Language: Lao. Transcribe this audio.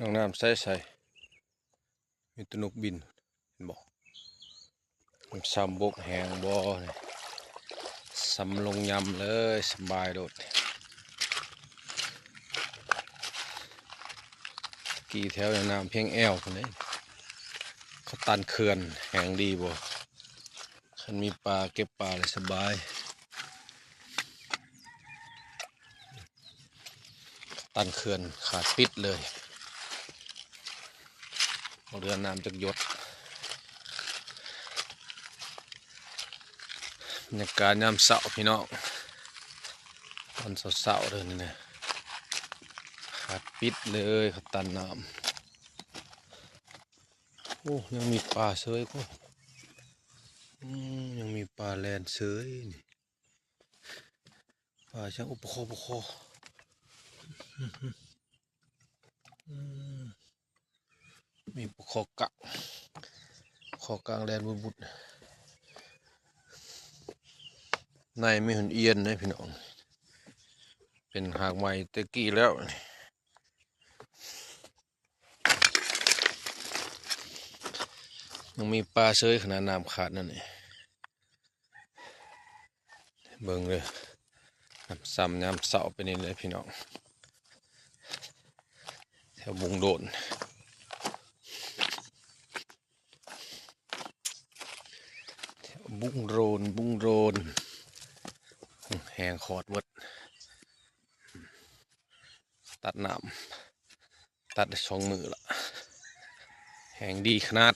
ນ້ອງນ້ຳໃສໆ ມີແຕ່ນົກບິນ ເຫັນບໍ່? ມັນຊຳບົກແຮງບໍ່ນີ້ ຊຳລົງຍຳເລີຍ ສະບາຍໂລດ. ກີ້ແຖວນ້ຳພຽງແອວພຸ້ນເດ້ ເຂົາຕັນເຂື່ອນແຮງດີບໍ່? ຄັນມີປາເກັບປາແລ້ວສະບາຍ. ຕັນເຂື່ອນຂາດປິດເລີຍ ບໍ່ເຫຼືອນ້ຳຈັກຢົດ. ບັນຍາກາດຍາມເຊົ້າພີ່ນ້ອງ ຕອນເຊົ້າໆເດີນີ້ນະ ຂາດປິດເລີຍ ເຂົາຕັນນ້ຳ. ໂອ້ ຍັງມີປາເຊີຍ ໂອ້ ອືມ ຍັງມີປາແລ່ນເຊີຍນີ້. ປາຊ່າງ ໂອ້ ປາຄໍ່ ປາຄໍ່ ອືມ ມີປາຄໍ່ກາງ ປາຄໍ່ກາງແລ່ນບຸດໆ ໃນມີຫົນອຽນເດ້ພີ່ນ້ອງ ເປັນຮາກໄມ້ແຕ່ກີ້ແລ້ວ. ຍັງມີປາເຊີຍຂະໜາດນ້ຳຂາດນັ້ນນີ້ ເບິ່ງເດີ ນ້ຳຊຳຍາມເຊົ້າເປັນນີ້ເລີຍພີ່ນ້ອງ ແຖວບຸງໂດນ ແຖວບຸງໂດນ ບຸງໂດນ ແຮງຂອດເບິດ ຕັດນ້ຳ ຕັດໄດ້ສອງມື້ລະ ແຮງດີຂະໜາດ.